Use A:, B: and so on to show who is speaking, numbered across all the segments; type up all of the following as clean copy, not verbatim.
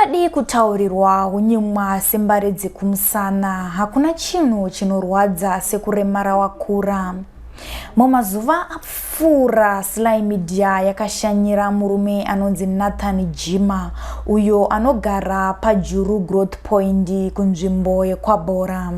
A: Chokwadi kutaurirwa hunyimwa sembare dzekumusana hakuna chinhu chinorwadza sekuremara wakura. Mumazuva apfuura Sly Media yakashanyira murume anonzi Nathan Jima uyo anogara paJuru Growth Point kunzvimbo yekwaBhora.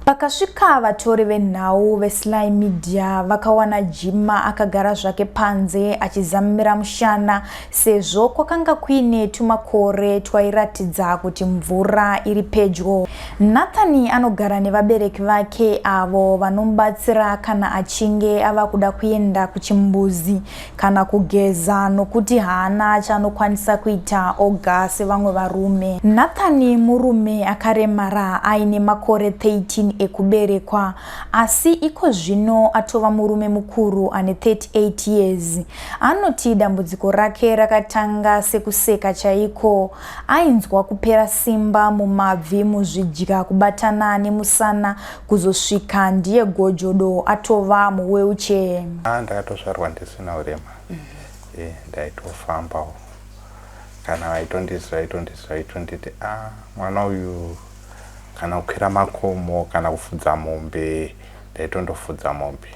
A: Pakasvika vatori venhau veSly Media vakawana Jima akagara zvake panze achizamira mushana sezvo kwakanga kuine tumakore twairatidza kuti mvura iri pedyo. Nathan anogara nevabereki vake avo vanomubatsira kana achinge ava kuda kuenda kuchimbuzi kana kugeza nokuti haana chaanokwanisa kuita oga sevamwe varume. Nathan murume akaremara aine makore 13 ekuberekwa asi iko zvino atova murume mukuru ane 38 years. Anoti dambudziko rake rakatanga sekuseka chaiko, ainzwa kupera simba mumabvi, muzvidya kubatana nemusana kuzosvika ndiye gojodo atova muwheelchair.
B: Ndakatozvarwa ndisina urema. Ndaitofambawo kana vaitondiziva vaitondiziva vaitonditi a mwana uyu kana kukwira makomo kana kufudza mombe, ndaitondofudza mombe.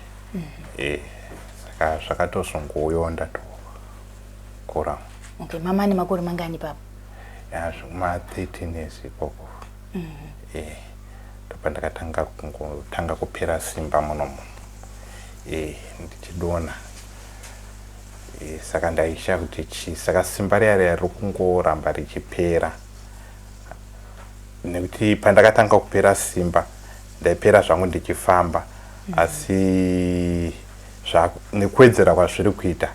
B: Saka zvakatozongouyawo ndatokura.
C: Okay, mama ane makore mangani papa?
B: Ya, zvekuma 13 years ikoko. Ndopandakatanga kungotanga kupera simba munomu, ndichidona. Saka ndaisha kuti chii, saka simba riya riya riri kungoramba richipera, nekuti pandakatanga kupera simba ndaipera zvangu ndichifamba, asi nekuwedzera kwazviri kuita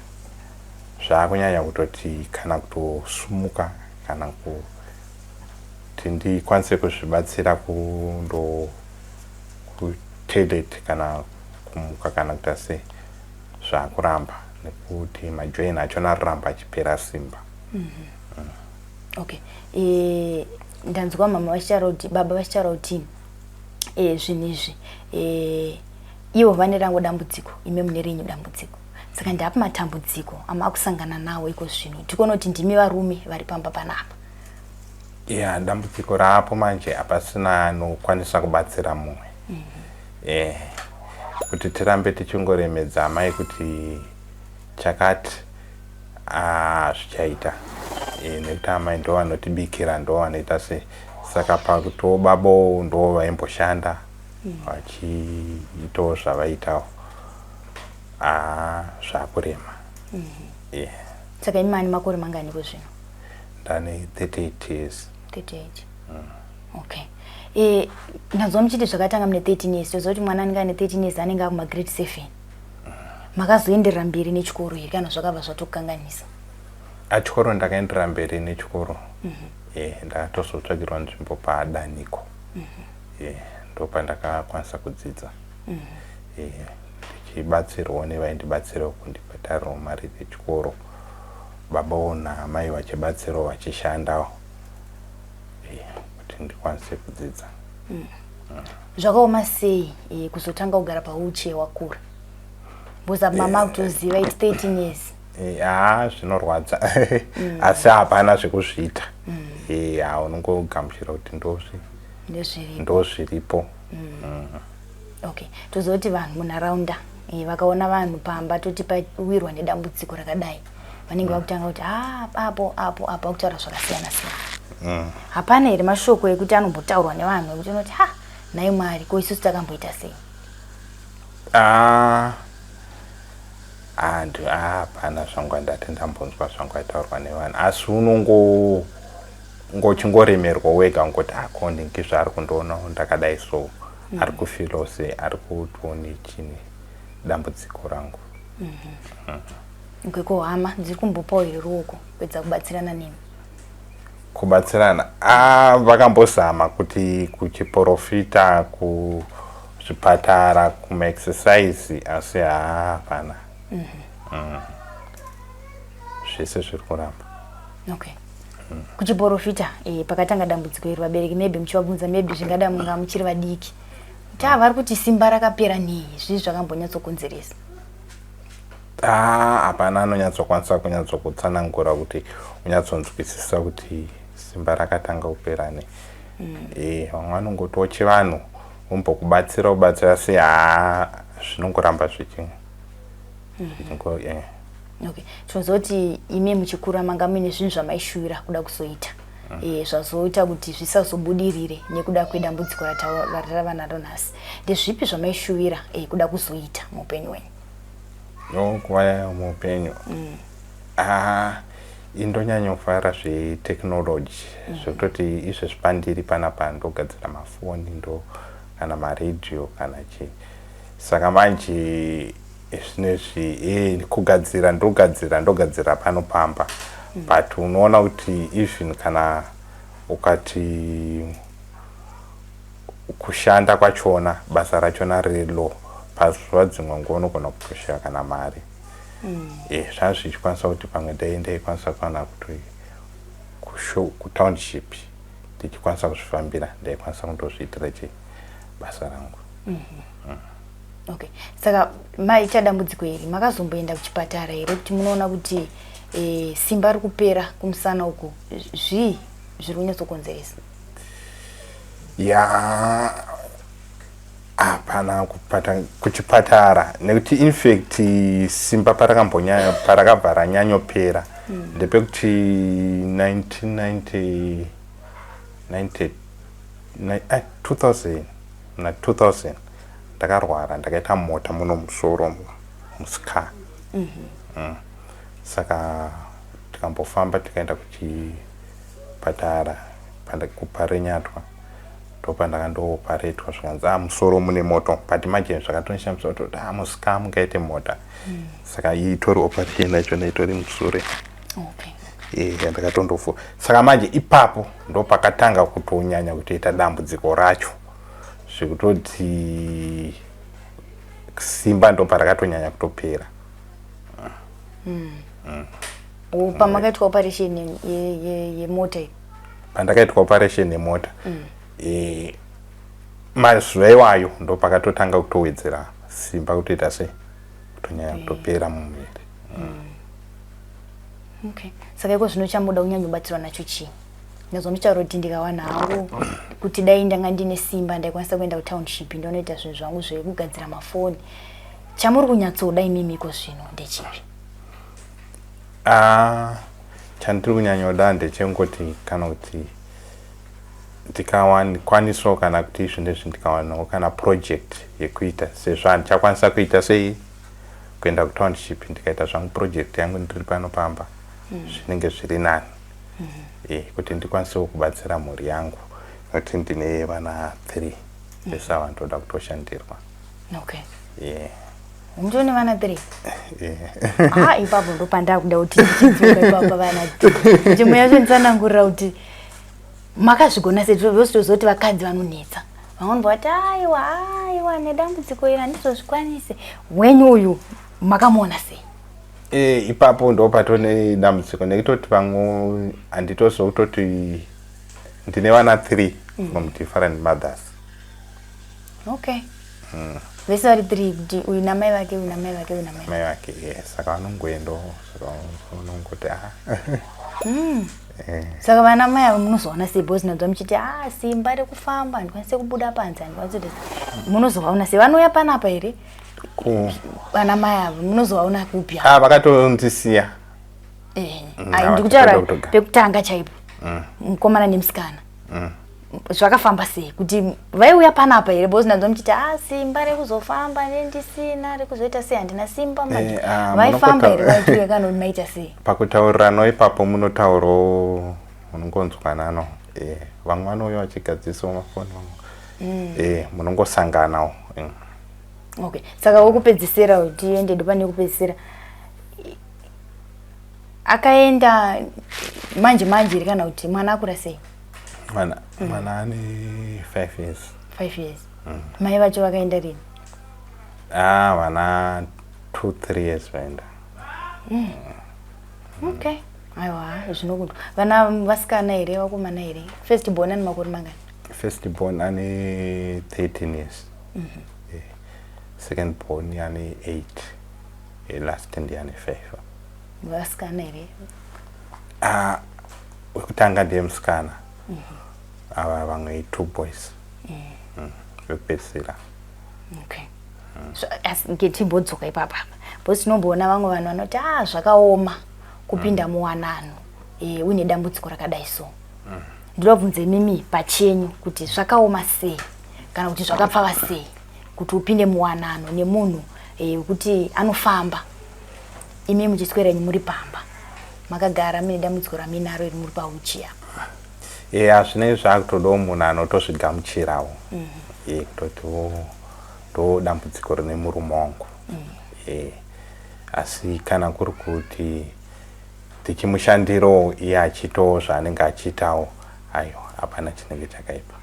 B: zvaakunyanya kutoti kana kutosumuka kana kuti ndikwanise kuzvibatsira kundo kutoilet kana kumuka kana kuita sei, zvaakuramba nekuti majoin achona ariramba achipera simba.
C: Okay, ndanzwa mama vachitaura kuti, baba vachitaura kuti zvinhu izvi ivo vane rangu dambudziko, ime mune renyu dambudziko. Saka ndapi matambudziko amakusangana nawo iko zvino? Tikuona kuti ndimi varume vari pamba panapa.
B: Ya, dambudziko raapo manje hapasina anokwanisa kubatsira mumwe. Kuti tirambe tichingoremedza amai kuti chakati zvichaita, nekuti amai ndo vanotibikira, ndo vanoita sei. Saka pakutiwo babawo ndo vaimboshanda vachiitawo zvavaitawo, zvakurema. Yeah.
C: Saka imi mani makore mangani iko zvino?
B: Ndane 38 years.
C: 38, okay. Ndanzwa muchiti zvakatanga mune 13 years. Toziva kuti mwana anenge ane 13 years anenge akuma grade 7. Makazoenderera mberi nechikoro here kana zvakabva zvatokukanganisa?
B: Achikoro ndakaenderera mberi nechikoro. Ndakatozotsvagirwa nzvimbo padaniko. Ndopandakakwanisa kudzidza, ndichibatsirwawo nevaindibatsirawo kundibhadharirawo mari dzechikoro, babawo naamai vachibatsirawo vachishandawo, kuti ndikwanise kudzidza.
C: Zvakaoma sei kuzotanga kugara pawheelchair wakura? Because mama akutoziva iti 13 years.
B: Haa, zvinorwadza, asi hapana zvekuzviita. Ha, unongogamuchira kuti
C: ndezviripo.
B: Ndozviripo.
C: Okay, toziva kuti vanhu munharaunda vakaona vanhu pamba toti pawirwa nedambudziko rakadai, vanenge vakutanga kuti ha, apo apo apo, vakutaura zvakasiyana siyana. Hapana here mashoko ekuti anombotaurwa nevanhu ekuti unoti, "Ha, nhai Mwari, ko isusu takamboita sei?"
B: Ah, antu hapana zvangu andati ndambonzwa zvangu aitaurwa nevanhu, asi unongo ngochingoremerwa wega ngoti hako ndingi zvaari kundoonawo ndakadai, so ari kufeelawo sei, ari kutioni chini dambudziko rangu.
C: Okay, ko hama dziri kumbopawo here ruoko kuedza kubatsirana nemi?
B: Kubatsirana, ah, vakambozama kuti kuchiprofita, kuzvipatara, kumaexercise, asi haa, hapana. Zvese zviri kuramba.
C: Okay, kuchiprofita, pakatanga dambudziko iri, vabereki maybe muchivabvunza, maybe zvingada munga muchiri vadiki, kuti ah, vari kuti simba rakapera nei, zvii zvakambonyatsokonzeresa?
B: Ah, hapana anonyatsokwanisa kunyatsokutsanangura kuti unyatsonzwisisa kuti Simba rakatanga kupera ne vamwe vanongotiwo chivanhu vombokubatsira kubatsira sei, haa, zvinongoramba zvichi zvichingo
C: Okay, tinoziva kuti imi muchikura manga muine zvinhu zvamaishuvira kuda kuzoita, zvazoita kuti zvisazobudirire nekuda kwedambudziko ratava naro nhasi. Ndezvipi zvamaishuvira kuda kuzoita muupenyu hwenyu?
B: No, kuva muupenyu, ah, indonyanyofara zvetechnology, zvekutoti izvezvi pandiri panapa ndogadzira mafoni, ndo kana maredhiyo kana chii. Saka manje zvinezvi kugadzira ndogadzira pano pamba, but unoona kuti even kana ukati kushanda kwachona, basa rachona riri low, pazuva dzimwe nguva unogona kutoshaya kana mari. Zvanga zvichikwanisa kuti pamwe dai ndaikwanisa kuwana kuti kutownship ndichikwanisa kuzvifambira, ndaikwanisa kundozviitira chi basa rangu.
C: Okay, saka maita dambudziko iri, makazomboenda kuchipatara here kuti munoona kuti simba riri kupera kumusana uku, zvii zviri kunyatsokonzeresa?
B: Ya, hapana kupata kuchipatara, nekuti infact simba parakambonyanya, parakabva ranyanyopera, ndepekuti 1990 90 2000, na 2000 ndakarwara, ndakaita mota muno musoro, muscar. Saka tikambofamba, tikaenda kuchipatara kuParirenyatwa, ndopandakandooparetwa, zvikanzi, "A, musoro mune moto." But manje zvakatonishamisa kuti, a, muscar mungaite mota? Saka itori operation yachona itori musure yandakatondofu. Saka manje ipapo ndo pakatanga kutonyanya kutoita dambudziko racho, zvekutoti simba ndo parakatonyanya kutopera.
C: Pamakaitwa operation yemota iyi?
B: Pandakaitwa operation yemota, mazuva iwayo ndo pakatotanga kutowedzera simba kutoita sei, kutonyanya kutopera mumuviri.
C: Okay, saka iko zvino chamuda kunyanyobatsirwa nacho chii? Ndazondotaura kuti ndikawana hangu kuti dai ndanga ndine simba, ndaikwanisa kuenda kutownship ndonoita zvinhu zvangu zvekugadzira mafoni. Chamuri kunyatsoda imimi iko zvino ndechipi?
B: Ah, chandiri kunyanyoda ndechengoti kana kuti ndikakwanisawo, kana kuti izvi ndezvi, ndikawanawo kana project yekuita, sezvo handichakwanisa kuita sei, kuenda kutownship, ndikaita zvangu project yangu ndiri pano pamba, zvinenge zviri nani, kuti ndikwanisewo kubatsira mhuri yangu, nekuti ndine vana 3 vese ava ndoda kutoshandirwa. Yeah.
C: Mutori vana 3? Ah, ipapo ndo pandakuda kuti ndichidzoka ipapo vana 3, kuti munyatsoндitsanangurira kuti makazvigona sei. Vose vakadzi vanonetsa, vamwe vati, "Aiwa, aiwa, nedambudziko iri handizozvikwanise." Wenyu uyu makamuona sei?
B: Ipapo ndo patone dambudziko, nekutoti vamwe handitozokutoti ndine vana 3 from different mothers.
C: Okay, vese vari 3, kuti uyu namai vake, uyu namai vake, uyu namai
B: Mai vake, saka vanongoendawo, saka unongoti, ah.
C: Saka vana mai ava munozoona sei? Because nadzwa muchiti, a, simba rekufamba handikwanise kubuda panze, handikwanise kuita sei." Munozovaona sei? Vanouya panapa here vana mai ava? Munozovaona kupi?
B: Ah, vakatondisiya.
C: Ai, ndikutaura pekutanga chaipo, mukomana nemusikana, zvakafamba sei? Kuti vaiuya panapa here? Because ndanzwa muchiti, a, simba rekuzofamba nendisina, rekuzoita sei, handina simba manje.
B: Ah,
C: Vaifamba here? Vaiuya kana kuti maita sei?
B: Pakutaurirano ipapo munotaurawo, munongonzwanano. Vamwe vanouya vachigadzisawo mafoni, vamwe munongosanganawo.
C: Okay, saka wekupedzisira, tiende pane wekupedzisira, akaenda manje manje here, kana kuti mwana akura sei?
B: Mwana ane 5 years.
C: 5 years. Mai vacho vakaenda rini?
B: Ah, vana 2 3 years vaenda.
C: Okay, aiwa, zvinokundwa. Vana vasikana here, vakomana here? First born ane makore mangani?
B: First born ane 13 years, second born ane 8, last ndiane 5.
C: Vasikana here?
B: Ah, Wekutanga ndiye musikana. Ava vamwe two boys. Vekupedzisira.
C: Okay. So, asi ngetimbodzoka ipapa apa because tinomboona vamwe vanhu vanoti ah zvakaoma kupinda muwanano e, uine dambudziko rakadai so. Ndinoda kubvunza imimi pachenyu kuti zvakaoma sei kana kuti zvakapfava sei kuti upinde muwanano nemunhu wekuti anofamba, imi muchiswera enyu muri pamba makagara muine dambudziko ramuinaro iri muri pauchi apa.
B: Eya, zvinenge zvakutodawo munhu anotozvigamuchirawo. Kutoti ndo dambudziko rine murume wangu. Asi kana kuri kuti tichimushandirawo iye achiitawo zvaanenge achiitawo, aiwa, hapana chinenge chakaipa.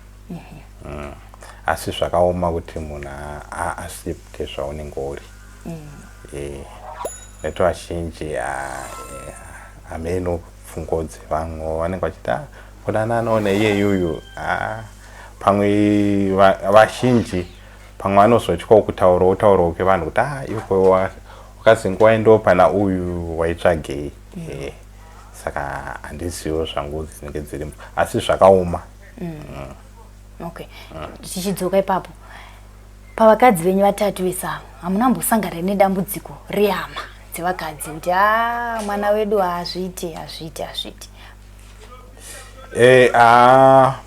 B: Asi zvakaoma kuti munhu aaccepte zvaunenge uri. Nekuti vazhinji hameno pfungwa dzevamwe vanenge vachiti ah, kudananawo neiye yuyu. Ah, pamwe vazhinji pamwe vanozotyawo kutaurawo taurawo kwevanhu kuti ah, iko wakazinge waendawo pana uyu waitsvagei. Saka handizivo zvangu dzinenge dzirimo, asi zvakaoma.
C: Okay, tichidzoka ipapo pavakadzi venyu vatatu vese ava, hamuna kumbosangana nedambudziko rehama dzevakadzi kuti a mwana wedu haazviiti, hazviiti, hazviiti?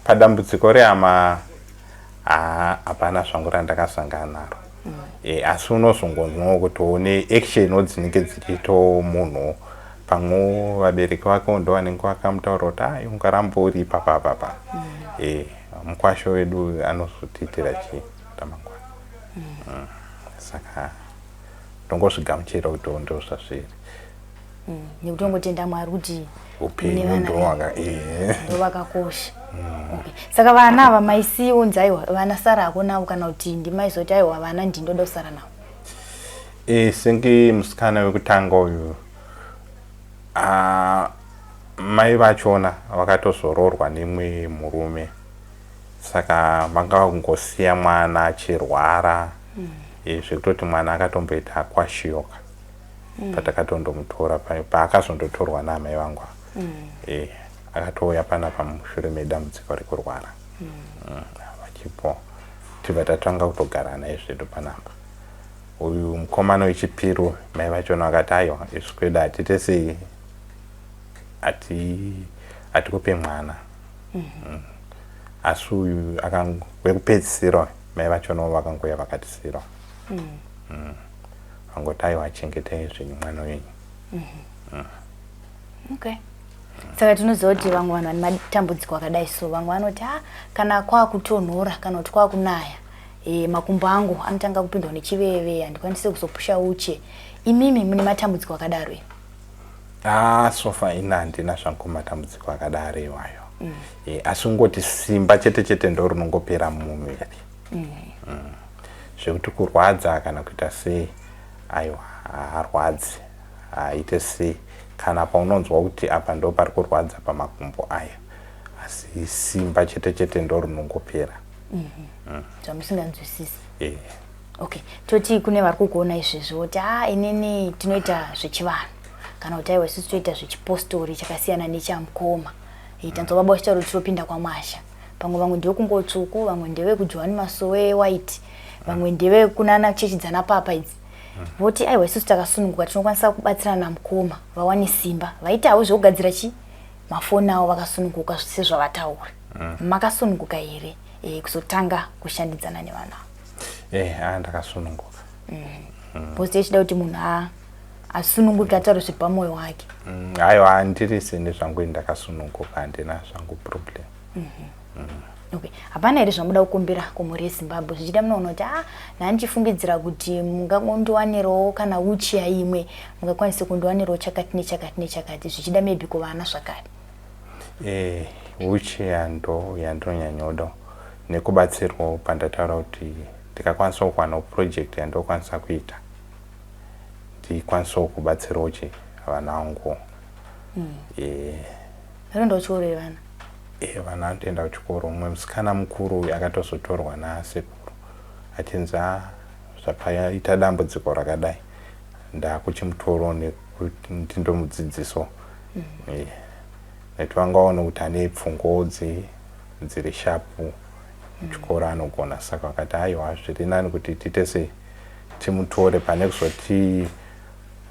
B: Padambudziko rehama hapana zvangu randakasangana naro. Asi unozongonzwawo kuti une action dzinenge dzichiitawo munhu, pamwe vabereki vake ndo vanenge vakamutaura kuti ai ungaramba uri ipapa apapa. Mukwasho wedu anozotiitira chii ramangwana? Saka ndongozvigamuchira kuti ndo zvazviri.
C: Nekutongotenda Mwari kuti
B: upenyu ndowaka
C: ndo vakakosha. Okay. Saka vana ava maisiunzi aiwa vana sarako navo, kana kuti ndimaizoti aiwa vana ndindoda kusara navo?
B: Senge musikana wekutanga uyu, mai vachona vakatozoroorwa nemwe murume, saka vanga vakungosiya mwana achirwara. Zvekutoti mwana akatomboita akwashiyoka patakatondomutora, paakazondotorwa naamai vangu ava. Akatouya panapa mushure medambudziko rekurwara. Vachipo tibva tatanga kutogara naye zvedu panapa. Uyu mukomana wechipiri, mai vachona vakati aiwa, isu kwedu hatiite sei, hatikupe mwana. Asi uyu wekupedzisira, mai vachona vakangouya vakatisira. Vangoti aiwa, chengetai zvenyu mwana wenyu.
C: Okay, saka tinoziva kuti vamwe vanhu vane matambudziko akadai so, vamwe vanoti a kana kwakutonhora kana kuti kwakunaya, makumbo angu anotanga kupindwa nechiveve, handikwanisi kuzopusha uche. Imimi mune matambudziko akadaro here?
B: Ah, so far ina handina zvangu matambudziko akadaro iwayo. Asi ungoti simba chete chete ndo rinongopera mumuviri. Zvekuti kurwadza kana kuita sei, aiwa, haarwadzi, haaite sei. Kana paunonzwa kuti apa ndo pari kurwadza pamakumbo aya, asi simba chete chete ndo rinongopera.
C: Zvamusinganzwisisi. Okay, toti kune vari kukuona izvezvi voti a inini tinoita zvechivanhu, kana kuti aiwa isusu toita zvechipostori chakasiyana nechamukoma. Tanzwa baba vachitaura kuti tinopinda kwaMwasha, pamwe vamwe ndevekungootsvuku, vamwe ndevekuJohani Masowe White, vamwe ndevekunana chechi dzana papa idzi, voti aiwa isusu takasununguka, tinokwanisa kubatsirana namukoma vawane simba, vaitawo zvekugadzira chi mafoni avo vakasununguka sezvavataura. Makasununguka here kuzotanga kushandidzana nevanhu ava?
B: Ndakasununguka.
C: Because tichida kuti munhu asununguke ataure zviri pamwoyo wake.
B: Aiwa, handiri seni zvangu, ndakasununguka, handina zvangu problem.
C: Okay, hapana here zvamuda kukumbira kumhuri yeZimbabwe? Zvichida munoona kuti a nhandichifungidzira kuti mungangondiwanirawo kana wheelchair imwe, mungakwanise kundiwanirawo chakati nechakati nechakati, zvichida maybe kuvana zvakare.
B: Wheelchair ndo yandinonyanyoda, nekubatsirwawo pandataura kuti ndikakwanisawo kuwanawo project yandokwanisa kuita, ndikwanisawo kubatsirawo chi vana vangu.
C: Vanoenda kuchikoro here vana?
B: Vana vanotoenda kuchikoro. Mumwe musikana mukuru uyu akatozotorwa nasekuru achinzi a zvapaita dambudziko rakadai, ndakuchimutoro nekuti ndindomudzidziso. Nekuti vanga vaona kuti ane pfungwawo dziri shapu, chikoro anogona, saka vakati aiwa, zviri nani kuti tiite sei, timutore pane kuzoti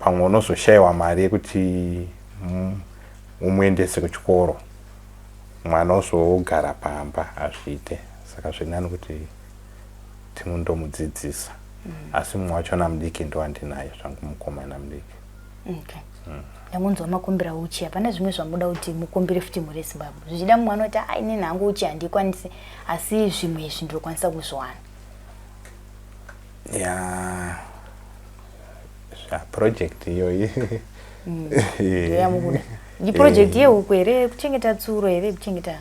B: pamwe unozoshayiwa mari yekuti umuendese kuchikoro, mwana ozogara pamba, hazviite. Saka zviri nani kuti timundomudzidzisa. Asi mumwe wachona mudiki ndowandinaye zvangu, mukomana mudiki.
C: Okay. Ndamunzwa makumbira uchi. Hapana zvimwe zvamuda kuti mukumbire futi mhuri yeZimbabwe? Zvichida mumwe anoti, "Ai, inini hangu uchi handikwanisi, asi zvimwe izvi ndinokwanisa kuzviwana."
B: Ya, project iyoyi.
C: Ndoyamukuda iproject yehuku here, kuchengeta tsuro here, kuchengeta?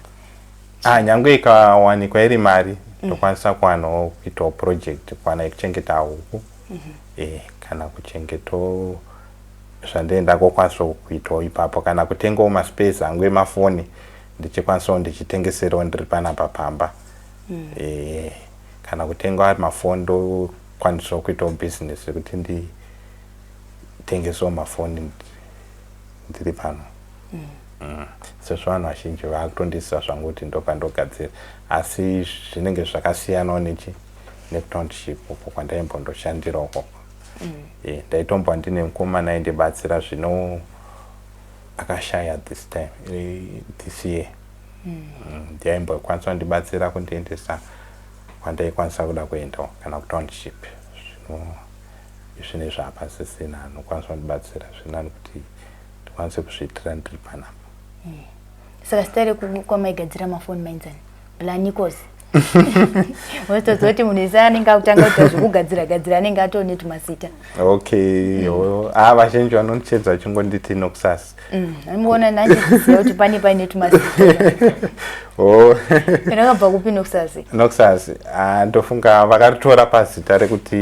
B: Ah, nyange ikawanikwa iri mari, ndokwanisa kuwanawo kuitawo project, kuwana yekuchengeta huku kana kuchengetawo zvandienda kokwanisawo kuitawo ipapo, kana kutengawo maspares angu emafoni, ndichikwanisawo ndichitengeserawo ndiri panapa pamba, kana kutenga ari mafoni, ndokwanisawo kuitawo business yekuti nditengesewo mafoni ndiri pano. Sezvo vanhu vazhinji vakutondiziva zvangu kuti ndopandogadzira, asi zvinenge zvakasiyanawo nechi nekutownship uko kwandaimbondoshandira ukoko. Ndaitomba ndine mukomana aindibatsira, zvino akashaya this time, this year. Ndiaimbokwanisa kundibatsira kundiendesa kwandaikwanisa kuda kuendawo kana kutownship. Zvino zvinezvi hapasisina anokwanisa kundibatsira, zvinani kuti ndikwanise kuzviitira ndiri panapa.
C: Saka zita rekwamaigadzira mafoni mainzani? Blanicos. Watoziva kuti munhu wese anenge akutanga kuita zvekugadzira gadzira anenge atone tumasita.
B: Okay. Ah, vazhinji vanondichedza vachingonditi Noxus.
C: Anomuona nandiziva kuti pane paine tumasita.
B: Oh.
C: Rakabva kupi Noxus?
B: Noxus, ah, ndofunga vakaritora pazita rekuti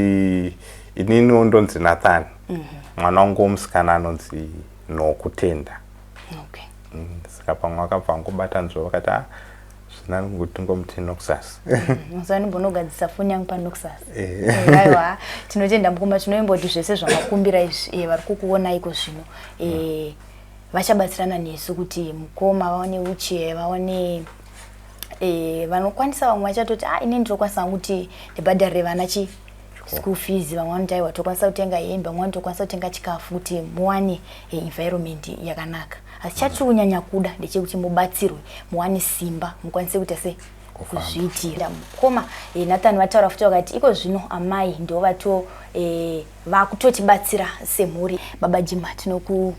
B: inini ndonzi Nathan, mwana wangu womusikana anonzi Nokutenda. Saka pamwe vakabva vangobata nzvo vakati, "A, zvinani kuti tingomuti Noxus."
C: Musandimbonogadzisa foni yangu paNoxus. Aiwa, tinotenda mukoma. Tinoimboti zvese zvamakumbira izvi, vari kukuona iko zvino, vachabatsirana nesu kuti mukoma vaone uche, vaone vanokwanisa. Vamwe vachatoti, "A, inini ndinokwanisa kuti ndibhadharire vana chi school fees." Vamwe vanoti, "Aiwa, tokwanisa kutenga hembe." Vamwe vanoti, "Tokwanisa kutenga chikafu kuti muwane environment yakanaka." Asi chatiri kunyanya kuda ndechekuti mubatsirwe, muwane simba, mukwanise kuita sei, kuzviitira. Mukoma Nathan vataura futi vakati iko zvino amai ndo vato vakutotibatsira semhuri. Baba Jima, tinoku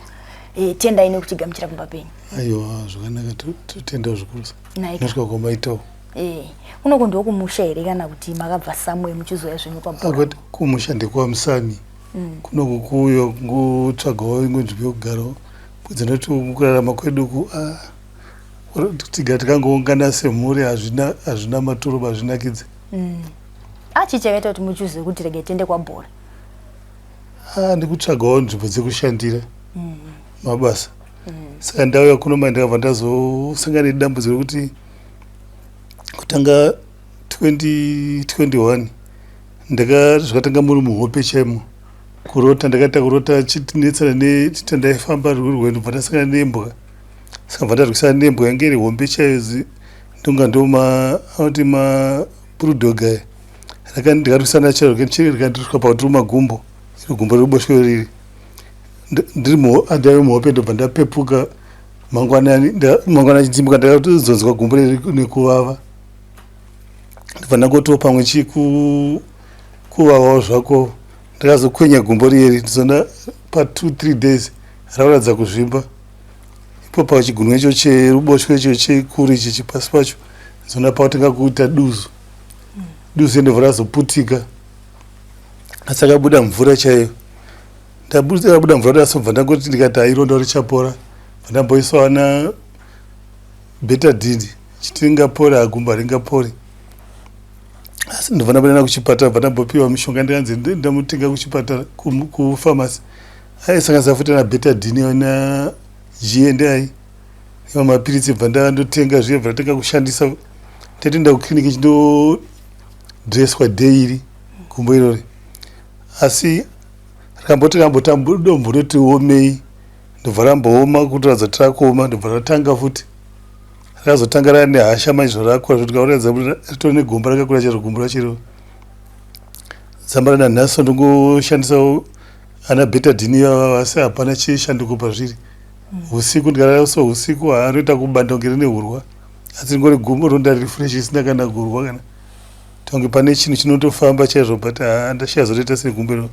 C: tendai nekutigamuchira pamba penyu.
D: Aiwa, zvakanaka, totenda zvikurusa nosvika kwamaitawo.
C: Kunoko ndokumusha here kana kuti makabva samwe muchizoya zvenyu pabhora?
D: Kumusha ndekwaMusami. Kunoku kuuya kungotsvagawo imwe nzvimbo yekugarawo, kudzi ndoti kurarama kweduku, ah, tiga tikangoungana semhuri hazvina maturo, hazvinakidze.
C: Ah, chii chakaita kuti muchuze kuti rege tiende kwabhora?
D: Ah, ndikutsvagawo nzvimbo dzekushandira mabasa. Saka ndauya kuno mai, ndakabva ndazosangana nedambudziko rekuti kutanga 2021 ndaka zvakatanga muri muhope chaimo, kurota. Ndakaita kurota chitinetsana netandaifamba rwendo, bva ndasangana nembwa. Saka bva ndarwisana nembwa, yange iri hombe chaiyo, ndonga ndoma anoti mabulldog aya. Ndikarwisana chairo, rikandisvika pakati magumbo, iro gumbo reruboshwe riri ndiri ndaive muhope. Ndobva ndapepuka mangwanani, mangwanani achidzimuka, ndakatozonzwa gumbo riri nekuvava. Ndobva ndangotiwo pamwe chii kuvavawo zvako. Ndakazokwenya gumbo riyeri, ndizona pa2 3 days rakuratidza kuzvimba ipo pachigunwe icho cheruboshwe, icho chekuru ichi chipasi pacho. Ndizona pakutenga kuita duzu duzu, ndobva razoputika, asi akabuda mvura chaiyo. Ndabuda mvura, ndasobva ndangoti, ndikati haironda richapora. Ndamboiswa na Betadine, chiti ringapore, hagumba ringapori. Asi ndobva ndamboenda kuchipatara, bva ndambopiwa mishonga, ndikanzi ndamutenga kuchipatara, kufamasi, aisanganisa futi na Betadine na GNI nemapiritsi. Bva ndandotenga zviye, bva ndatenga kushandisa. Ndatoenda kukliniki chindodreswa daily gumbo irori, asi rikamboti rambotambodombonoti omei, ndobva rambooma kutoratidza kuti rakuoma, ndobva ratanga futi. Rakazotanga rava nehasha manje zvarakura zvekuti ukaratidza kuti ritori negomba rakakura chaizvo gumbo racho iroro. Dzamara nanhasi ndongoshandisawo ana betadine ivava asi hapana chishanduko pazviri. Husiku ndikarara so husiku haa kubanda kunge rine hurwa asi ringori gumbo ronda riri fresh isina kana gurwa kana tonge pane chinhu chinotofamba chaizvo but haa ndashaya zotoita sei gumbo iroro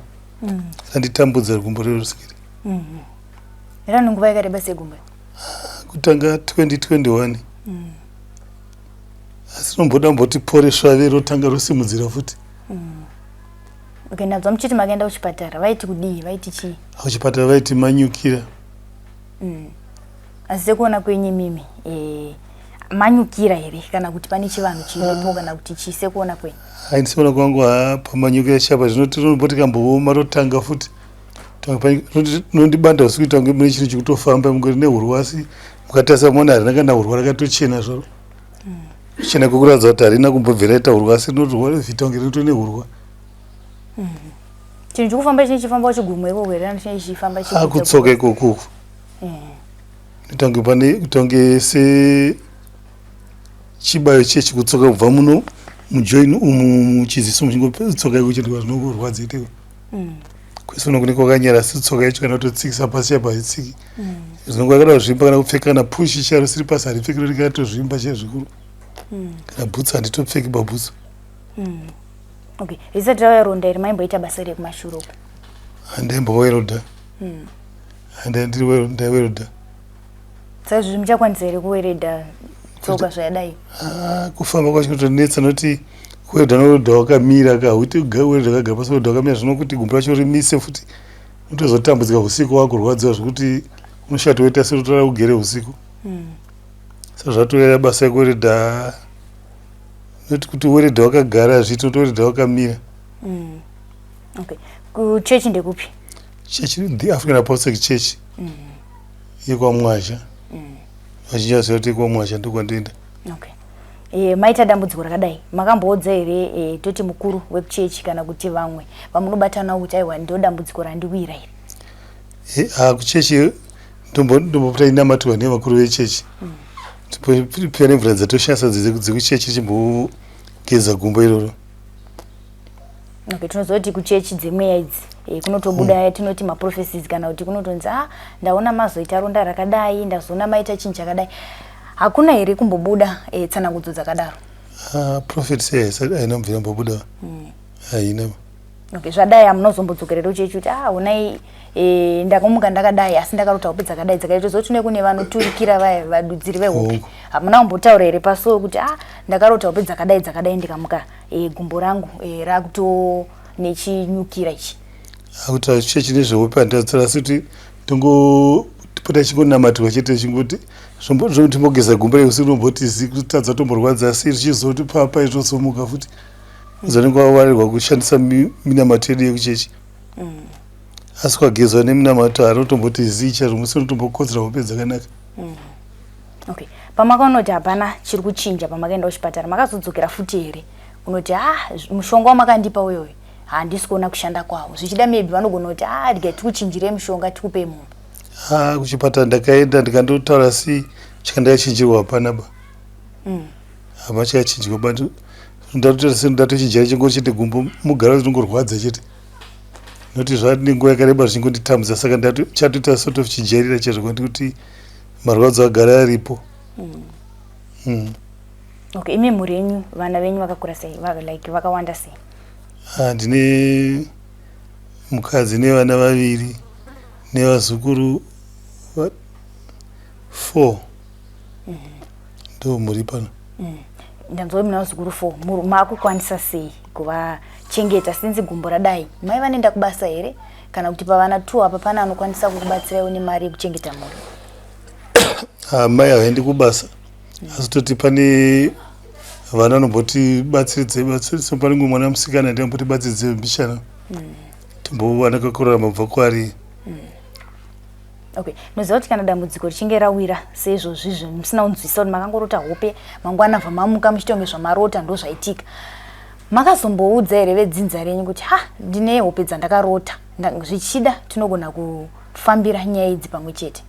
D: randitambudza gumbo iroro risikiri.
C: Rane nguva yakareba sei gumbo?
D: Kutanga 2021 asi romboda mboti pore svave rotanga rosimudzira futi.
C: Okay, ndabva muchiti makaenda kuchipatara, vaiti kudii? Vaiti chii?
D: Kuchipatara vaiti manyukira.
C: Asi sekuona kwenyu imimi, manyukira here kana kuti pane chivanhu chiripo kana kuti chii sekuona kwenyu?
D: Hai, ndisikuona kwangu haa pamanyukira chapa zvinoti rinomboti kambooma rotanga futi rinondibanda usiku kuita kunge mune chinhu chikutofamba kunge rine hurwa asi mukatarisa muona harina kana hurwa rakatochena zvaro. Kuchena kwekuratidza kuti harina kumbobvira raita hurwa asi rinorivhita kunge rinoto nehurwa.
C: Chinhu chikufamba chine chifamba chigumwe ikoko here kana chinenge chichifamba
D: Ah, kutsoka ikoko uku. Kuita kunge pane kuita kunge se chibayo chiye chikutsoka kubva muno mujoin umu muchiziso muchingotsoka iko chindwa zvinongorwadza iteko. Kwese uno kunenge kwakanyara asi tsoka yacho kana kutotsikisa pasi chaipo haitsiki. Zvinongo yakada kuzvimba kana kupfeka kana pushi chairo siri pasi haripfeki rinenge ratozvimba chaiyo zvikuru. Kana bhutsu handitopfeki pabhutsu.
C: Okay, risati rauya ronda iri maimboita basa rekumashure uko?
D: Handaimbowelda. Handai ndaiwelda.
C: Saka izvozvi muchakwanisa here kuweredha tsoka zvayadai?
D: Ah, kufamba kwacho kutonetsa nokuti kuwelda nowelda wakamira ka huti welda wakagara pasi welda wakamira zvinokuti gumbo racho rimise futi unotozotambudzika usiku wakurwadziwa zvekuti unoshaya kuti woita sei unotora ugere usiku. Saka zvatouya basa rekuweredha not kuti weredha wakagara zviiti nokuti weredha wakamira.
C: Okay. Kuchechi ndekupi?
D: Chechi the African Apostolic Church yekwaMwazha. Vazhinji vaziva kuti yekwaMwazha ndokwandoenda.
C: Okay. Maita dambudziko rakadai makamboudza here toti mukuru wekuchechi kana kuti vamwe vamunobata navo kuti aiwa ndo dambudziko randiwira iri?
D: Kuchechi ndombopota inamatirwa nevakuru vechechi. Piwa nemvura dzatoshandisa dzekuchechi chimbogeza gumbo iroro.
C: Okay, tinoziva kuti kuchechi dzemweya idzi kunotobuda tinoti maprophecies kana kuti kunotonzi ah ndaona mazoita ronda rakadai, ndazoona maita chinhu chakadai. Hakuna here kumbobuda tsanangudzo dzakadaro?
D: Ah, prophet sei haina kubvira mbobuda. Haina.
C: Okay, zvadai hamunozombodzokerera kuchechi kuti ah honai ndakamuka ndakadai asi ndakarota hope dzakadai dzakadai. Toziva kuti kune vanoturikira vaya vadudziri vehope. Hamuna kumbotaura here pasowe kuti ah ndakarota hope dzakadai dzakadai ndikamuka gumbo rangu rakuto nechinyukira ichi?
D: Akuti chechi nezvehope handitaura asi kuti tongopota chingonamatirwa chete chingoti timbogeza gumbo reusiku rinomboti zi kutadza tomborwadza asi richizoti papa izvozomuka futi. Uzonenge wawarirwa kushandisa minamato yedu yekuchechi. Asi kwagezwa neminamato harotomboti zii chaizvo musi unotombokodzera hope dzakanaka.
C: Okay. Pamakaona kuti hapana chiri kuchinja pamakaenda kuchipatara makazodzokera futi here kunoti ah mushonga wamakandipa uyoyo handisi kuona kushanda kwawo? Zvichida maybe vanogona kuti ah rega tikuchinjire mushonga tikupe mumwe.
D: Ah, kuchipatara ndakaenda ndikandotaura si chakandakachinjirwa hapana ba. Hapana chakachinjirwa ba. Ndatoita se ndatochinjira chingori chete gumbo mugara rinongorwadza chete. Nokuti zvane nguva yakareba zvichingonditambudza saka chatoita sort of chijairira chaizvo kwandi kuti marwadzo agara aripo.
C: Okay, imi mhuri yenyu vana venyu vakakura sei? Like vakawanda sei?
D: Ah, ndine mukadzi nevana vaviri nevazukuru 4 ndo mhuri pano.
C: Ndanzwa muna vazukuru 4 maakukwanisa sei kuvachengeta sinzi gumbo radai? Mai vanoenda kubasa here kana kuti pavana 2 apa pane anokwanisa kukubatsiraiwo nemari yekuchengeta mhuri?
D: Ah, mai havaendi kubasa asi toti pane vana vanomboti batsiridze batsiridze pane mumwe mwana musikana ndiye amboti batsiridze mbichana timbowana kakurarama kubva kwaari.
C: Okay, munoziva kuti kana dambudziko richinge rawira seizvozvizvo musina kunzwisisa kuti makangorota hope mangwana bva mamuka muchiita kunge zvamarota ndo zvaitika, makazomboudza here vedzinza renyu kuti ha ndine hope dzandakarota zvichida tinogona kufambira nyaya idzi pamwe chete?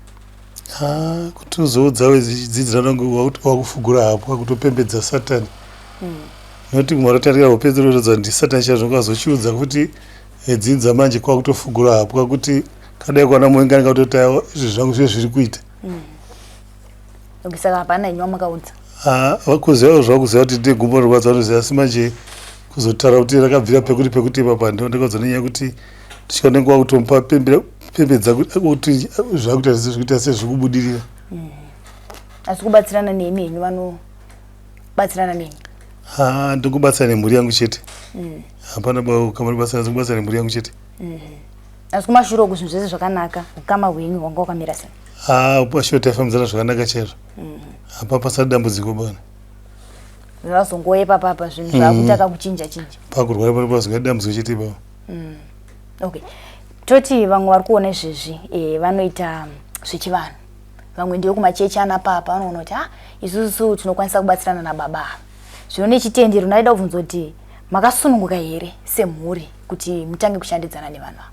D: Ah, kuti uzoudza wedzidzira rangu wakufugura hapo wakutopembedza satani hmm. Noti kumarotarira hope dzinoratidza ndisatani chaizvo ukazochiudza kuti dzinza manje kwakutofugura hapwa kuti kadai kwana muvenga ndingatoti aiwa izvi zvangu zviye zviri kuita. Mm.
C: Okay, saka hapana henyu wamakaudza?
D: Ah, vakuziva zvakuziva kuti ndine gumbo rorwadza vanoziva asi manje kuzotaura kuti rakabvira pekuti pekuti ipapa ndakaudza nenyaya yekuti ndisvika nenguva kutomupa pembedza kuti zvakuita zvikuita sezvikubudirira. Mm.
C: Asi kubatsirana nemi henyu vano batsirana neni?
D: Ha, ndikubatsira nemhuri yangu chete. Mm. Hapana mm. Ukama kubatsira ndikubatsira nemhuri yangu chete.
C: Mm. Asi kumashure uku zvinhu zvese zvakanaka, ukama hwenyu hwanga hwakamira sei?
D: Ha, kumashure taifambidzana zvakanaka chaizvo. Mm. Hapa pasina dambudziko bwana.
C: Zvazongoepa papa zvinhu mm. zvakutaka kuchinja chinja.
D: Pakurwara pano pazonga dambudziko chete ipapo.
C: Mm. Okay. Toti vamwe vari kuona izvezvi eh, vanoita zvechivanhu. Vamwe ndivo kumachechi ana papa vanoona kuti ah, isusu tinokwanisa kubatsirana nababa ava. Zvino nechitendero ndaida kubvunza kuti makasununguka here semhuri kuti mutange kushandidzana nevanhu ava?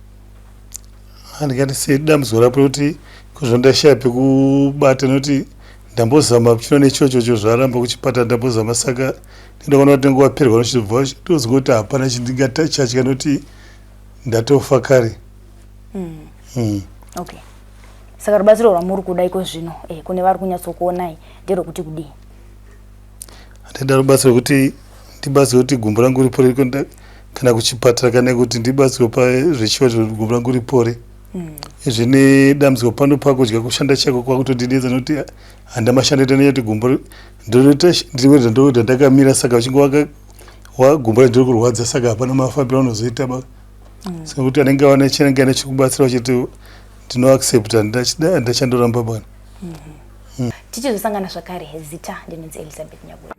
D: Handingati sedambudziko rapo rekuti kuzvo ndashaya pekubata nekuti ndambozama chino nechochocho zvaramba kuchipatara ndambozama saka ndinoona kuti ndinenge waperwa nochibva ndozwa kuti hapana chindingatachatya nekuti ndatofa kare.
C: Mm. Mm. Okay. Saka rubatsiro rwamuri kuda iko zvino eh, kune vari kunyatsokuonai nderwekuti kudii?
D: Handida rubatsiro rwekuti ndibatsirwe kuti gumbo rangu ripore kana kuchipatara kana kuti ndibatsirwe pazvechiwa kuti gumbo rangu ripore. Mm. Izvi nedambudziko pano pakudya kushanda chako kwakutondinetsa nekuti handamashanda ita nekuti gumbo ndinoita ndinoita ndakamira saka uchinge wagumbo randiri kurwadza saka hapana mafambiro anozoita ba. Mm. Saka kuti anenge awana chinenge ane chikubatsira chete ndinoaccepta ndachandoramba bwana.
C: Mm -hmm. Mm. Tichizosangana zvakare, zita ndinonzi Elizabeth Nyabuya.